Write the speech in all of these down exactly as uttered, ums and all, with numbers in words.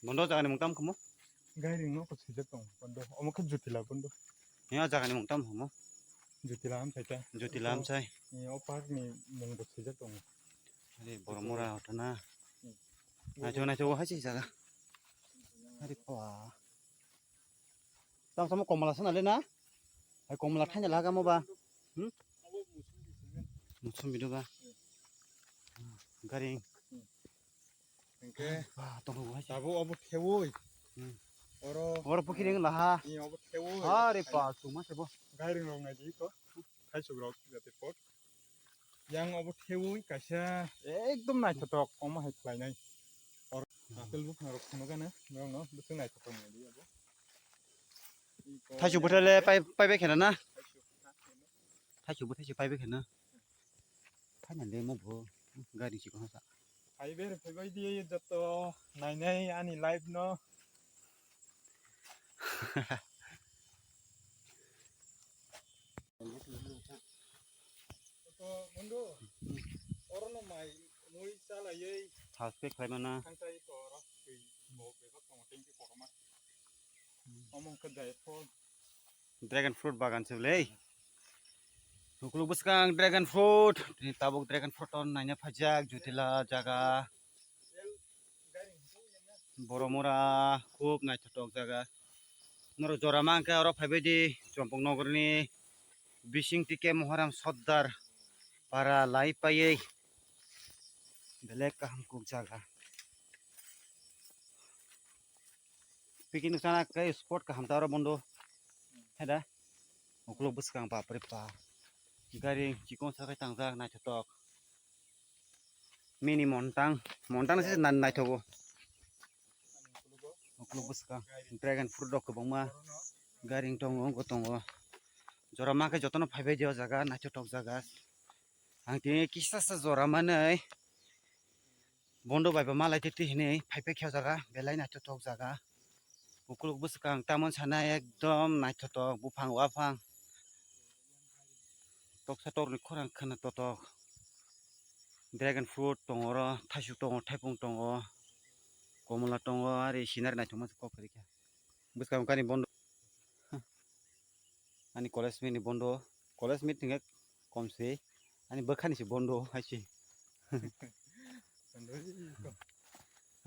Bondo jagani mung tam khumu? Gairing no ko swijak tong bondo. Omo khe Jutila bondo. He o jagani mung tam khumu? Jutila Hamsai ta. Jutila Hamsai. Ni o park ni mung bo swijak tong. Ari Boromura hoto na. Hmm. Naitho naitho bo hai se jaga. Ari pa. Tamo tamo komla sana le na? Hai komla thaina laga mo ba. Hmm? Muchung bidu ba. Gairing. Hingke ba, tongo hai. Tabuk obo thewi. Hmm. Oro. Oro pukiri wng laha. Ni obo thewi. Are pa, chuma se bo. Gairing rok nai di ko. Thaisuk rok jate pot. Yang obo thewi kaisa ekdom naithotok omo hai khlainai. Oro apple buphang rok phunukgana, norokno bwswk naithotok nai di abo. Thaisuk bwthai le pai, pai bai khena na? Thaisuk bwthai se pai bai khena. Finally mo bo gari si kono sa. Phaiber phaibai di joto nainai ani life no. To mundu orono mai mui chalaiwi. Subscribe khlai mana. Thangtai to oro twi mo bebak tongo tengki koroma. Omo khe jai phol. Dragon fruit bagan se le. Ukuluk bwskang dragon fruit. Tini tabuk dragon fruit ton naina phaijak Jutila jaga. Boromura khub naithotok jaga. Norok jora ma hwnkhe oro phaibai di Chompok nogorni bising tike Mohoram Sordar para lai paiwi belek kaham kuk jaga. Picnic sana khe spot kaham ta oro bondo. Heda. Ukuluk bwskang bapre ba. Gari chikon sakai tangjak naithotok. Mini montang, montang se na naithogo. Ukuluk bwskang dragon fruit rok kwbangma. Gari tongo, wngkho tongo. Jora ma khe jotono phaibai di o jaga, naithotok jaga. Ang tini kisa sa jora manwi bondo bai bo malai twi twi hinwi phai phai khe o jaga belai naithotok jaga. Ukuluk bwskang tamoni sana ekdom naithotok buphang waphang toksa tokni khorang khwna totok. Dragon fruit tongo oro, thaisuk tongo, thaipung tongo, komola tongo, ari sinari naithokma se kok kwrwi kha. Bwskang kani bondo. Ani college meet ni bondo, college meet hingke kom se, ani bwkhani se bondo hai se. Bondo ri ko.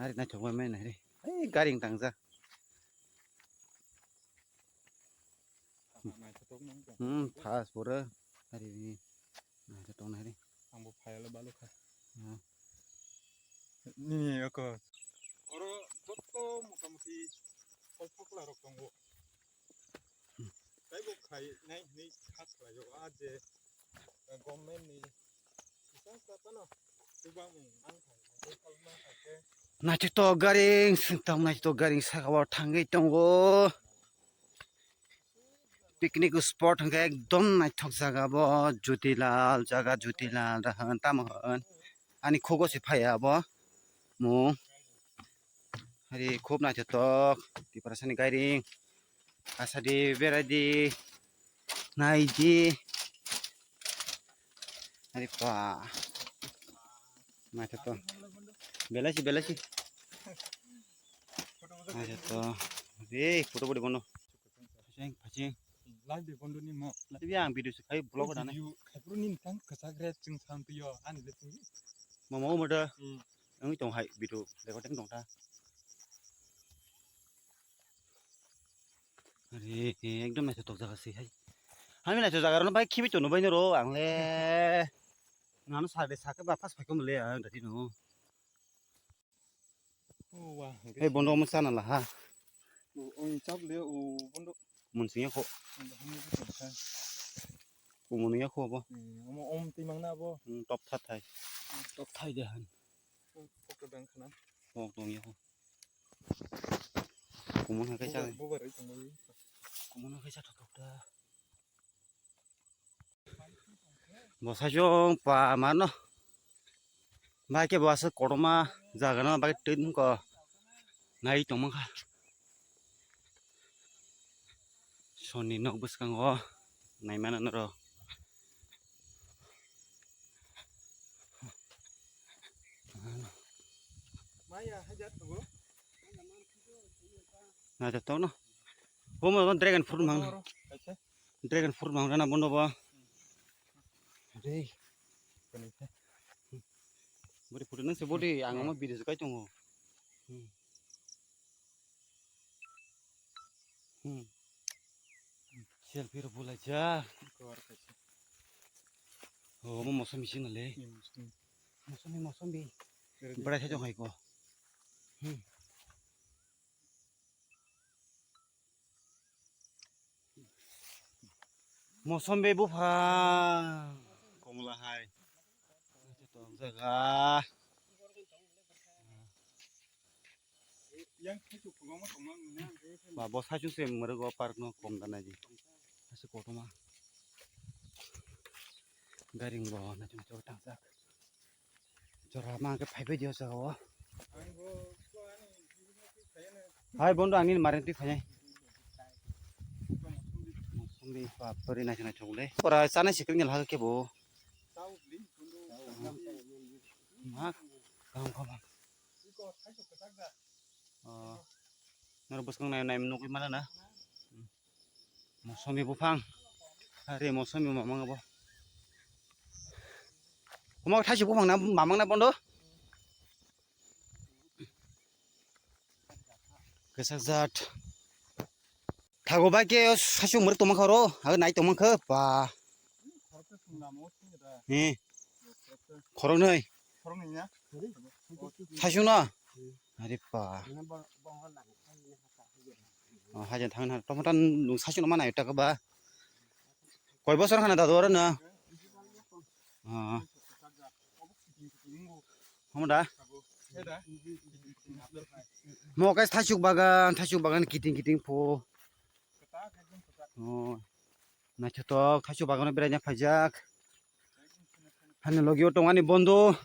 Ari naithok bai mani nai re. Ei, gari wng tangjak. Naithotok nang ka. Hmm, thas pura. Ari ni. Naithotok nai re. Ang bo phai le balu kha. Hmm. Nini oko. Oro joto motamuti kol phokla rok tongo. Tei bo khai nai hinui kha khlai o, a je, eh, government ni kisa sa phano tubamung mang khai, mang khai, mang khai khe. Naithotok gari, sengtang naithotok gari saka o thangwi tongo. Picnic spot hwnkhe ekdom naithok jaga bo, Jutilal jaga, Jutilal da hwn tamo hwn. Ani khugo se phaiya bo mung. Hari khub naithotok Tiprasani gairing. Asadi beraidi naidi. Hari pa naithotok. Belaisi belaisi. Naithotok. Re photo bodi bono. Phaching phaching. Live de bondo ni mo. Live ya ang video se khai vlog da nai. Video khai pro ni tang kwchak re chwng sam twi yo ani le twi. Mama o mada. Hmm. Ang tong hai video recording tong ta. Are ekdom naithotok jaga se hai. Hami naithotok jaga rok no bai khibi tono bai no ro ang le. Nano sa de sa ke ba pas phai ko le ang dati no. O wa. Ei bondo omo chana la ha. O, o, chap le, o, bondo. Munsing ya kho. Bondo hwnwi khe tongkha. Kumun ya kho bo. Hmm, omo om twi mangna bo. Hmm, top tha thai. Hmm, top thai de han. Hmm, kok to dang khana. Kok tong ya kho. Kumun ha kaisa. Bubar, bubar oi tongwi. Kumun ha kaisa thok thok da. Bo saichung pa mano. Bai khe bo aswk kotorma jaga no bai twi nukho. Nai tongma kha. Sonni nok bwskango naimano norok. Maya hajar tugo. Na, jatokno. Bo mo dragon fruit mang. Oro, kaisa. Dragon fruit mang na bondo bo. Dei. Kani khe. Bori photo nang se bodi ang mo video kai tongo. Hmm. Hmm. Selfie ro bulai ja. Kor kaisa. Oh, mo mosom bisi na le. Hmm, mosom. Mosom, mosom bi. Kere di. Bada sa jong hai ko. Hmm. Mosom be bupha. Komla hai. Tong jaga. Yang khe tu kubangma tongma nini. Ba, bo saichung se mwrwgo park no kom da naidi. Hasi kotorma. Garing bo na chung chok tangjak. Jora ma ke phaibai dio sa o. Hai bondo ani maren twi phai. Mosom bi ba pori na chana chok le. Pora chana sikring la ke bo. Ma, kaham kaham. Oh, noro bwskang nai nai nugwi mano na. Mosomi buphang. Are mosomi mamang abo. Omo thaisi buphang na mamang na bondo. Kwchak jat. Thago bai ke saichung mwrwk tongma kha oro, abo nai tongma kha ba. He. Khoroknwi. Saichung no. Are ba. O hajan thang na tomato nung saichung no ma nai ta kha ba. Koi bosor khana dadu oro no. Ah. Omo da? Mo guys, thaisuk bagan, thaisuk bagan kiting kiting pho. Oh, naithotok, thaisuk bagano beraina phaijak. Hani logio tong ani bondo.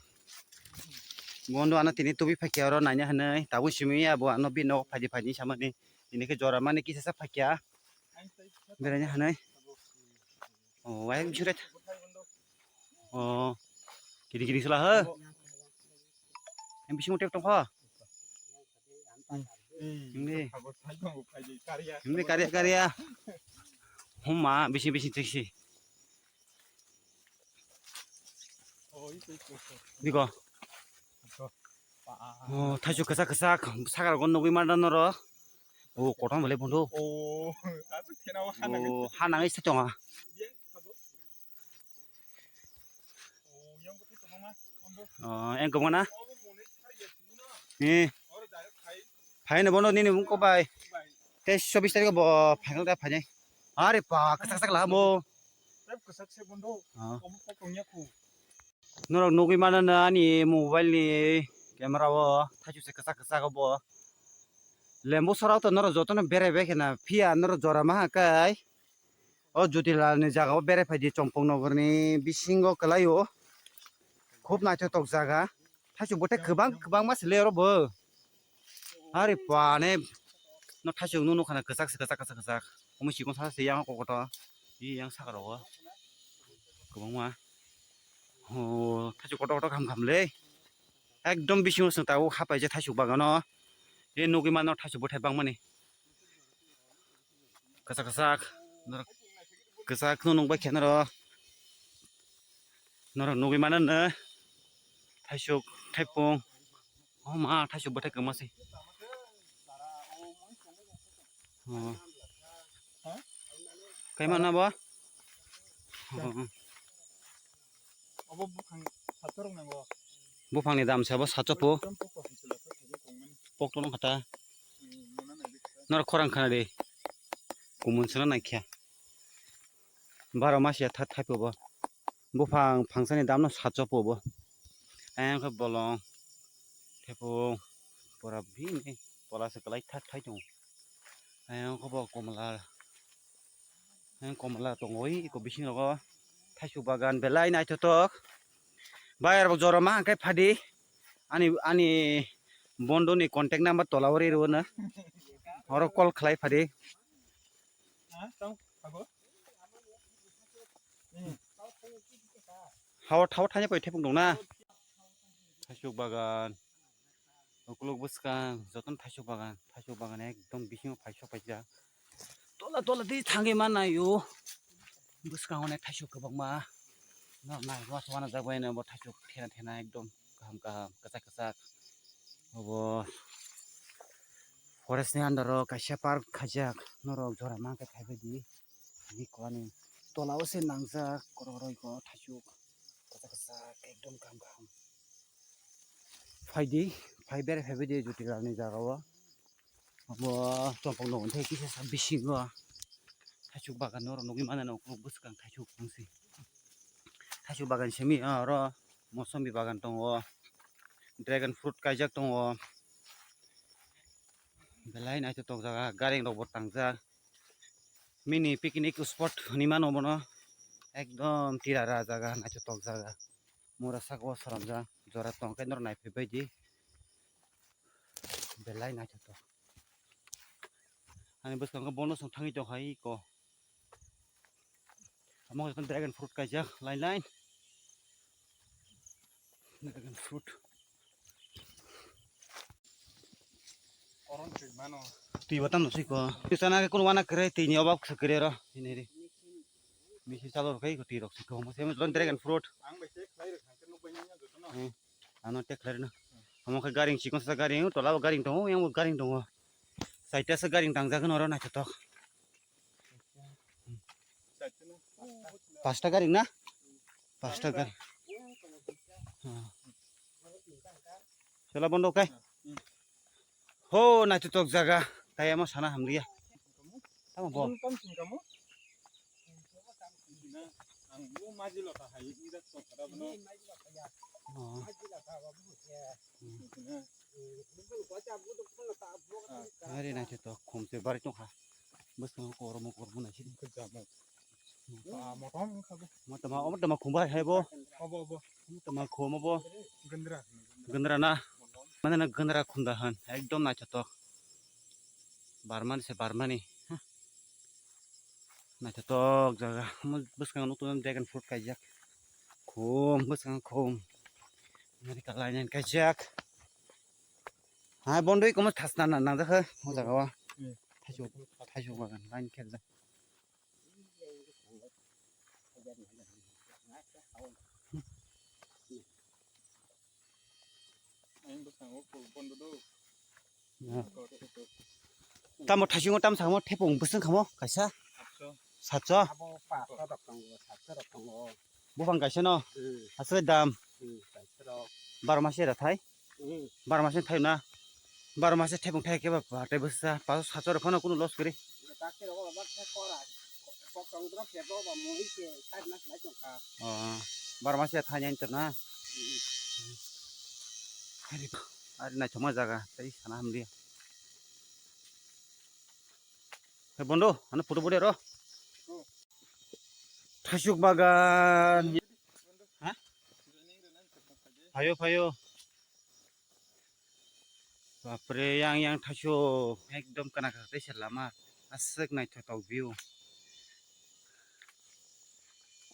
Bondo ano tini tubi phaikya oro naina hinwi. Tabuk simi ya bo ano bini nogo phaidi phaidi samani. Tini khe jora mani kisa sa phaikya. Beraina hinwi. Oh, wai bisingo ret. Oh, kiri kiri sela he. Yang bisingo tek tong kho. Hindi. Hindi karya karya. Huma bisi bisi teksi. Biko. Oh, thaisuk kwchak kwchak sakar gon nugwi manda noro. Oh, kotom bole bondo. Oh, ha nang isa tonga. Oh, yang kopi tongma. Oh, yang kopi na? Eh. Phai no bono nini mung ko bai. Tei chobbish tarikh bo final da phai nai. Are pa, kwchak kwchak la mo. Kwchak se bondo. Ah. Norok nugwi mano na ani mobile ni camera o thaisuk se kwchak kwchak bo. Lembu sora to norok jotono berai bai khena phiya norok jora maha kai. O Jyotilal ni jaga o berai phaidi Chongpong Nogor ni bisingo kwlai o. Khub naithotok jaga. Thaisuk bwthai kwbang kwbangma se le oro bo. Hari pa ne no thaisuk no nukha na kwchak se kwchak kwchak kwchak. Omo sikon sa se yang kokoto. I yang saka rogo. Kwbangma. O thaisuk kotor kotor kham kham le. Ekdom bisingo chwng tabuk hapai je thaisuk bagano. E nugwi mano thaisuk bwthai bangmani. Kwchak kwchak. Norok kwchak no nukbai khe norok. Norok nugwi mano no. Thaisuk, thaipung. Oh ma, thaisuk bwthai kwma se. Oh. Kaima na bo? Oh. Obo buphang satorok nango. Buphang ni dam se bo sacho po. Ekdom pokto hai se lasa thajak tongmani. Pokto nung kata. Hmm, mona nai bikha. Nor khorang khana de. Kumun sona nai khe. Baro mas ya tha thai po bo. Buphang phangsa ni dam no sacho po bo. Ayang khe bolong. Thepung. Pura bini. Pola se kwlai thak thai tongo. Ayang khe bo komla. Ang komla tongwi iko bisingo thaisuk bagan belai naithotok. Bai aro jora ma hwnkhe phadi ani, ani bondo ni contact number tola o rw no. Oro call khlai phadi. Hawa thawa thanya koi thepung dong na. Thaisuk bagan. Ukuluk bwskang jotono thaisuk bagan, thaisuk bagan ekdom bisingo phaisok paijak. Tola tola twi thangwi manaio. Bwskango onek thaisuk kwbangma. No nai uansuk uanajak bai no bo thaisuk thena thena ekdom kaham kaham kwchak kwchak. Obo forest ni under o kaisa park khaijak. Norok jora mankhe phaibai di. Ani ko ani tola o se nangjak korok roi ko thaisuk kwchak kwchak ekdom kaham kaham. Phaidi, phai bere phaibai di juti rani jaga o. Abo chongkong no hwnthai kisa sa bisingo. Thaisuk bagan norok nugwi mano ukuluk bwskang thaisuk wngsi. Thaisuk bagan simi oro mosomi bagan tongo. Dragon fruit kaijak tongo. Belai naithotok jaga, gareng rok bo tangjak. Mini picnic spot hwnwi mano bono. Ekdom tirara jaga, naithotok jaga. Mura saka o swnamjak, jora tong khe norok naiphaibai di. Belai naithotok. Ani bwskango bono chwng thangwi tongkha iko. Omo khe dragon fruit kaijak line line. Dragon fruit. Twi bo tamo siko. Twi sana khe kunu wana kwrwi twi ni obab kwrwi ro. Ini ri. Misi chalo rok kai twi rok siko. Mo sem dragon fruit. Ang bai se khlai rok hangke nuk bai nya joto no. Hmm. Ano tek khlai no. Omo khe garing chikon sa garing tola bo garing tongo yang bo garing tongo. Saita sa garing tangjak no ro naithotok. Pasta garing na? Pasta garing. Chwla bondo kai. Ho naithotok jaga. Kaya mo sana hamliya. Tamo bo. Ang bo maji lota hai ida to khara bano. Oh. Ari naithotok khum se bari tongkha. Bwskango kormo kormo naisidi. Kwchamo. Ba, motom wngkha bo. Motoma, o motoma khum bai hai bo. Obo, obo. Motoma khum obo. Gandra. Gandra na. Mane na gandra khum da han. Ekdom naithotok. Barmani se barmani. Naithotok jaga. Omo bwskango nuktung dragon fruit kaijak. Khum, bwskango khum. America lainani kaijak. Hai, bondoi komo thasna na nangjak kha, o jaga o. Hmm. Thaisuk, thaisuk bagan, line khe jak. Ang bwskango bondo do. Ya. Tamo thaisingo tam samo thepung bwswng khamo kaisa. Satso. Satso. Abo paso rok tongo, satso rok tongo. Buphang kaisa no. Hmm. Aswk dam. Hmm, satso rok. Baro masi era thai. Hmm. Baro masi thai na. Baro masi thepung thai khe ba patai bwsa. Paso satso rok phano kunu loss kwrwi. Taksi rok ba khe kora. Kok tong dro khe bo ba mui khe side na khlai tong kha. Oh. Baro masi thai nai to na. Hmm. Ari, ari naithokma jaga tei sana hamdi. He bondo, ano photo bode ro. Thasuk bagan. Ha? Phayo, phayo. Bapre, yang, yang thasuk. Ekdom kana kha tei se lama. Aswk naithotok view.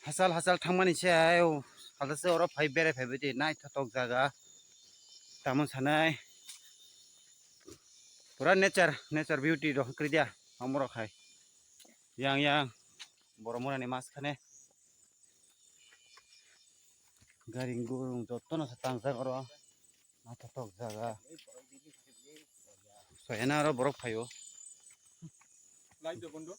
Hachal hachal thangmani se ayo, halda se oro phai berai phaibai di, naithotok jaga. Tamon sanai pura nature, nature beauty rok kwrwi dia, amorok hai. Yang yang borok mwnani mas khane. Garing gurung jotono se tangjak oro. Naithotok jaga. Soyana aro borok phaio. Live ya bondo?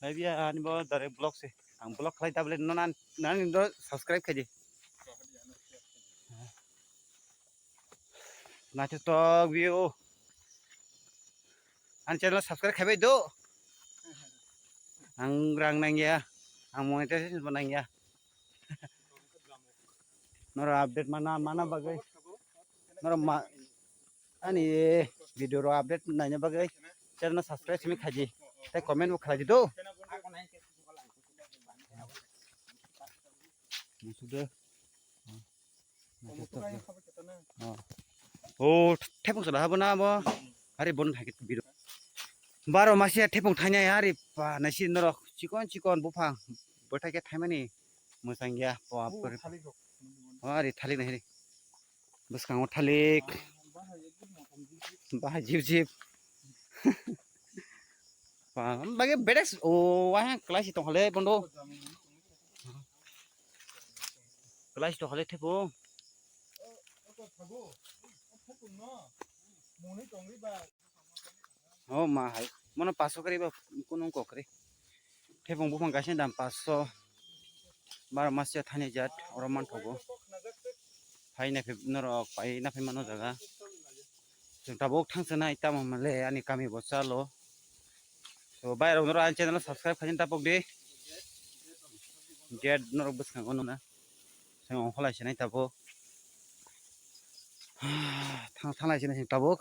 Live ya ani bo direct vlog se. Ang vlog khlai tablet no nan nan do subscribe khaidi. Naithotok view. Ani channel subscribe khaibai do. Ang rang nangya. Ang monetization bo nangya. Noro update mana mana bagwi. Noro ma ani video ro update naina bagwi channel subscribe simi khaji. Tei comment bo khlaidi do. Musude. Oh. Oh, thepung sala habo na bo. Hari bon thai kit biro. Baro masi thepung thainai hari pa naisi norok chikon chikon buphang. Bothai khe thaimani mwsang ya. Bapre. Hari thalik nai hari. Bwskango thalik. Bahai jip jip. Ba, bage bedes o wah klai si tong hale bondo. Klai si tong hale thepo. Oh ma hai. Mono paso kari ba kunung kokri. Thepung buphang kaisa dam paso. Baro masa thani jat oro manthogo. Phai naphai norok pai naphai mano jaga. Chwng tabuk thangsanai tamo male ani kami bo chalo. So bai rok norok ani channel subscribe khaina tapok di. Get norok bwskango nuna. Chwng ongkholai sinai tabuk. Thang thanglai sinai tabuk.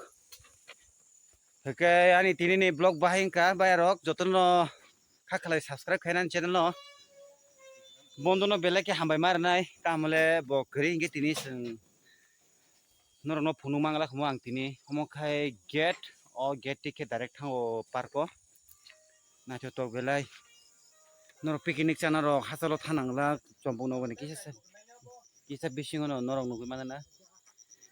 Hwnkhe ani tini ni vlog bahai wngkha, bayarok jotono kha khlai subscribe khainani channel no. Bondo no belai khe hambai ma rwnai, kaham le bo kwrwi hinkhe tini chwng norok no phunuk mangla khumo ang tini. Omo khai gate, o gate twi khe direct thango park o. Naithotok belai. Norok picnic chana rok hachalo thanangla chompok nogo ni kisa se. Kisa bisingo no norok nugwi manana.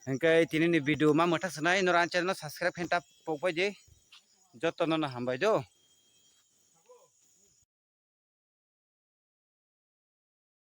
Hwnkhe tini ni video ma mwthak sanai norok ani channel no subscribe khaina tapok bai di. Jotono no hambai do.